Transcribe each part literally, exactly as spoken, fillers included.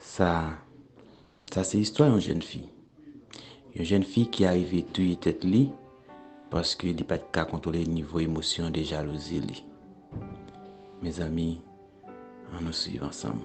Sa, sa se istwa yon jèn fi. Yon jèn fi ki arive touye tèt li paske li pa t ka kontwole nivo emosyon de jalouzi li. Mezanmi, ann nou swiv ansanm.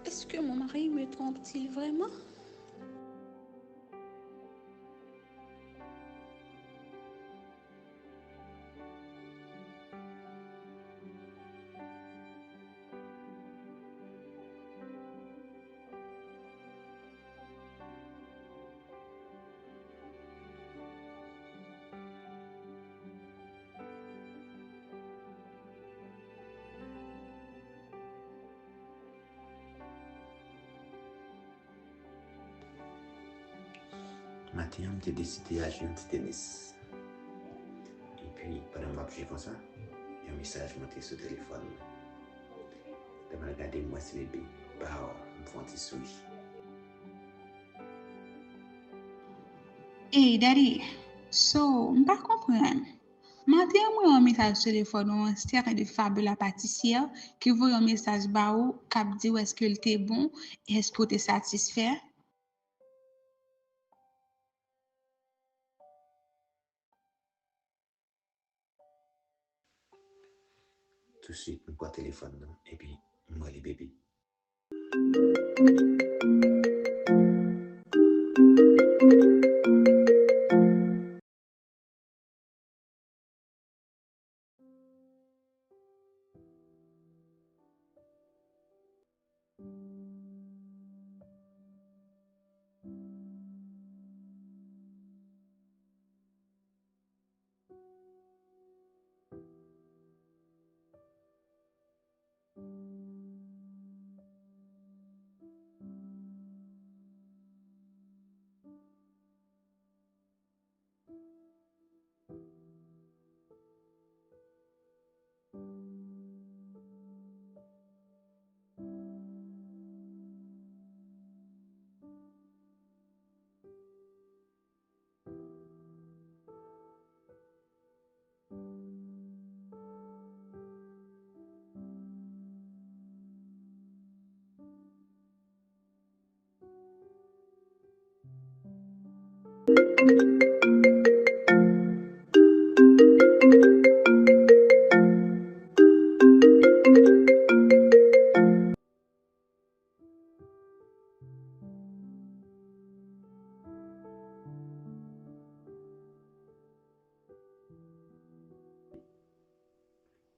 Est-ce que mon mari me trompe-t-il vraiment? Maten an, m te deside al jwe yon ti tenis. Epi, pandan m ap jwe konsa, yon mesaj monte sou telefòn mwen. Lè m al gade, m wè se Bebe. Pow, m fè yon ti souri. Ey, Daddy, so, m pa konprann. Maten an, mwen wè yon mesaj sou telefòn ou, yon sèten de Fabiola Patissière ki voye yon mesaj ba ou k ap di w èske l te bon, èske w te satisfè. Tousuit, m pran telefòn nan, epi m rele Bebe.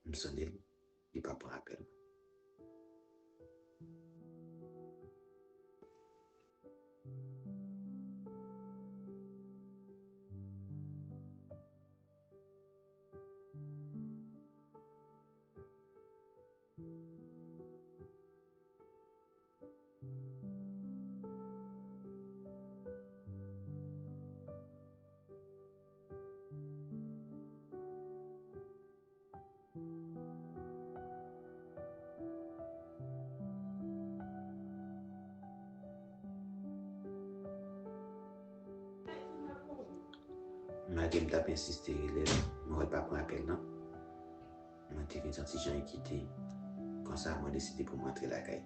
M sonde l, li pa pran apèl mwen. Lage m t ap ensiste rele l, mwen wè l pa pran apèl nan. Mwen te vin santi jan e kite. Konsa, mwen deside pou mwen antre lakay.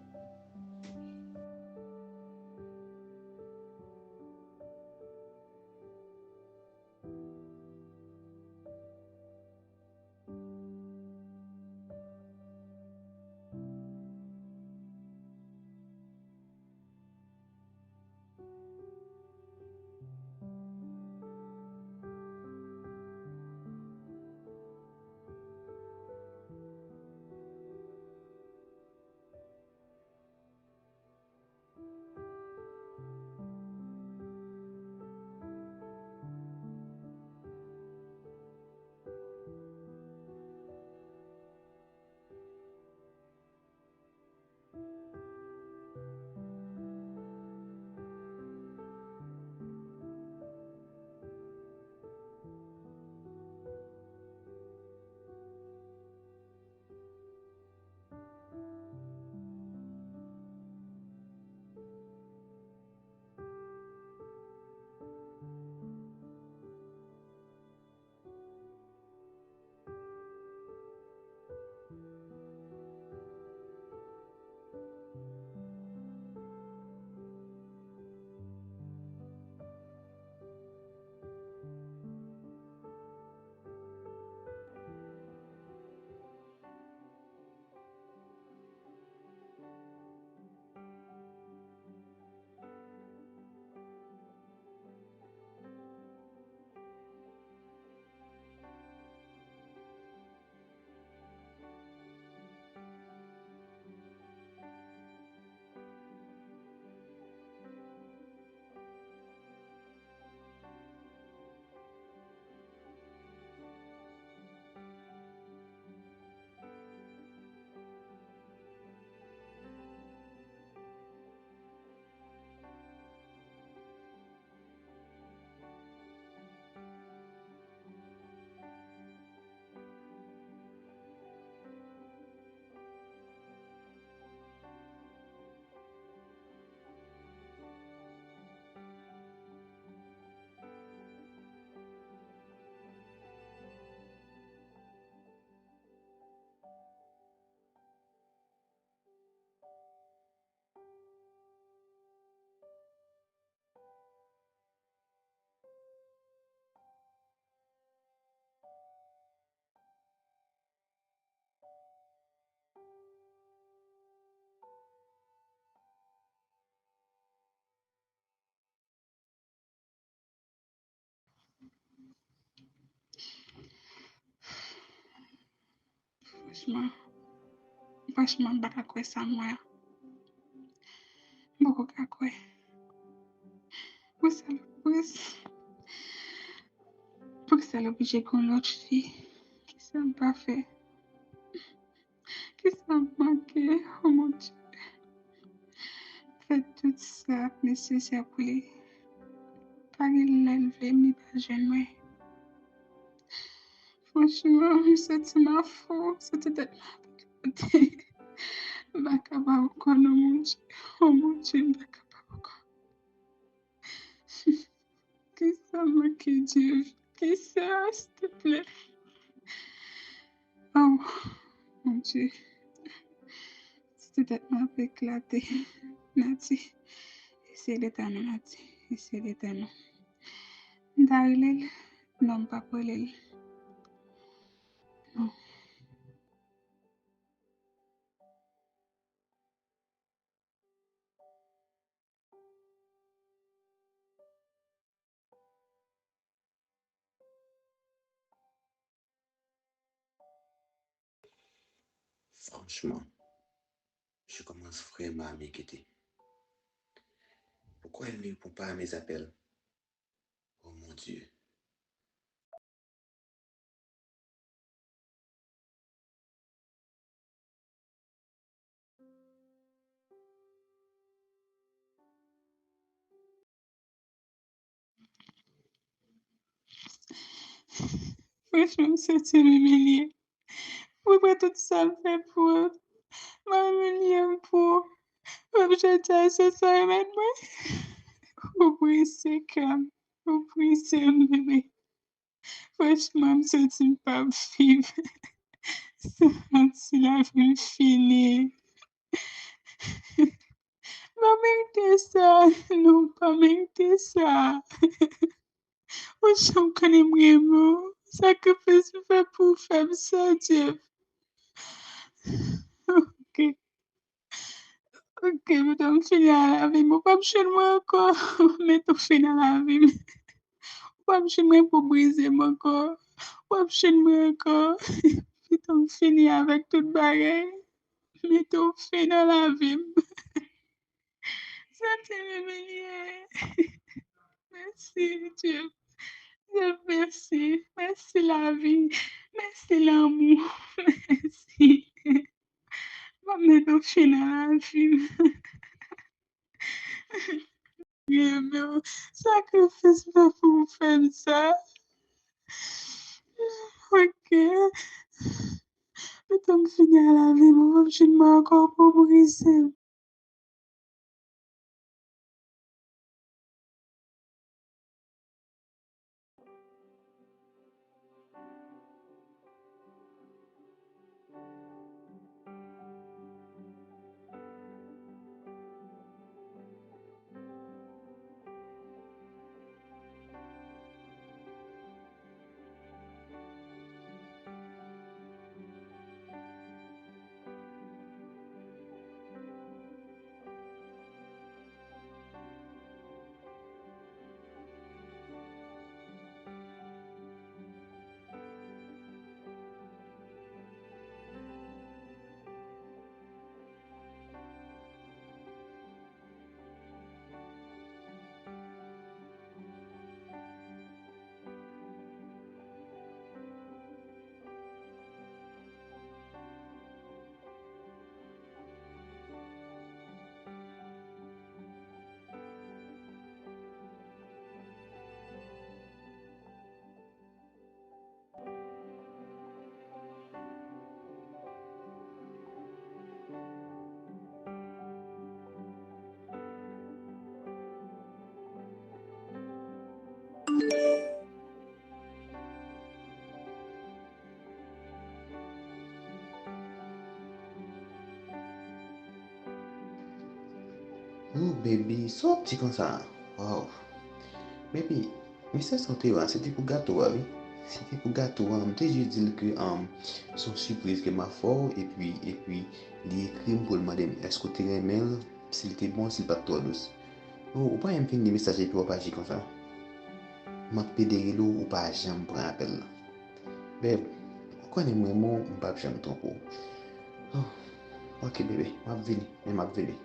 Franchman, franchman, m pa ka kwè sa m wè a. M poko ka kwè. Poukisa l, poukisa, poukisa l oblije gen yon lòt fi? Kisa m pa fè? Kisa m manke? Oh mon Dieu. M fè tout sa k nesesè pou li. Pa gen lè l vle m, li pa jwenn mwen. Franchman, m santi m a fou, m santi tèt mwen ap eklate. M pa kapab ankò non, mon Dieu. Oh mon Dieu, m pa kapab ankò. Kisa m manke, Dye? Kisa, silteplè? Oh, mon Dye. Santi tèt mwen ap eklate. Nati, eseye leta nou, Nati. Eseye leta nou. M ta rele l. Non, m p ap rele l. Non. Franchman, je commence vraiment à m'inquiéter. Pourquoi elle ne répond pas à mes appels? Oh mon Dieu. Franchman, m santi m imilye. Pou mwen, tout sa m fè pou ou, mwen imilye m pou ou. Menm jodi a, se sa remèd mwen. Ou brise kè m. Ou brise m, bebe. Franchman, m santi m p ap viv. M santi lavi m fini. M pa merite sa. Non, m pa merite sa. Ou janm konnen m renmen w. Sakrifis m fè pou w fè m sa, Jeff. Ok. Ok, mete m fini a lavi m. Ou p ap jwenn mwen ankò. Mete m fini a lavi m. Ou p ap jwenn mwen pou brize m ankò. Ou p ap jwenn mwen ankò. Mete m fini avèk tout bagay. Mete m fini a lavi m. Sa te menm li ye. Mèsi, Dye. Dye, mèsi. Mèsi, lavi. Mèsi, lanmou. Mèsi. M ap mete w fen nan lavi m. Dye, men sakrifis mwen pou w fè m sa. Ok. Mete m fini a lavi m. Ou p ap jwenn mwen ankò pou brize m. Oh, baby, sa w ap di konsa? Wow. Baby, mesaj sa w te yo a, se te pou gato a, wi. Se te pou gato a. M te jis di l ke, um, se yon sipriz ke m ap fè w, epi, epi, li ekri m pou l mande m èske w te renmen l, si l te bon, si l pa t twò dous. Oh, ou pa janm fin li mesaj epi w ap aji konsa. M ap pede rele w, ou pa janm pran apèl la. Bèb, ou konnen m renmen w, m p ap janm twonpe w. Oh, ok, bebe, m ap vini, men m ap vini.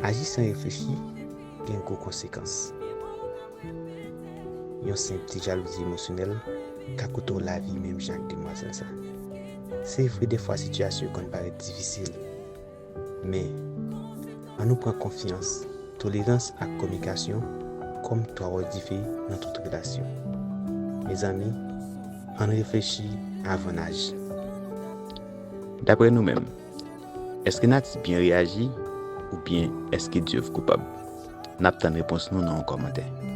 Aji san reflechi gen gwo konsekans. Yon senp ti jalouzi emosyonèl ka koute w lavi menm jan ak demwazèl sa. Se vre, defwa sitiyasyon yo konn parèt difisil, Men, ann nou pran konfyans, tolerans ak kominikasyon kòm twa wòch dife nan tout relasyon. Mezanmi, ann reflechi avan n aji. Daprè nou menm, èske Natis byen reyaji oubyen èske Dyev koupab? N ap tann repons nou nan yon kòmantè.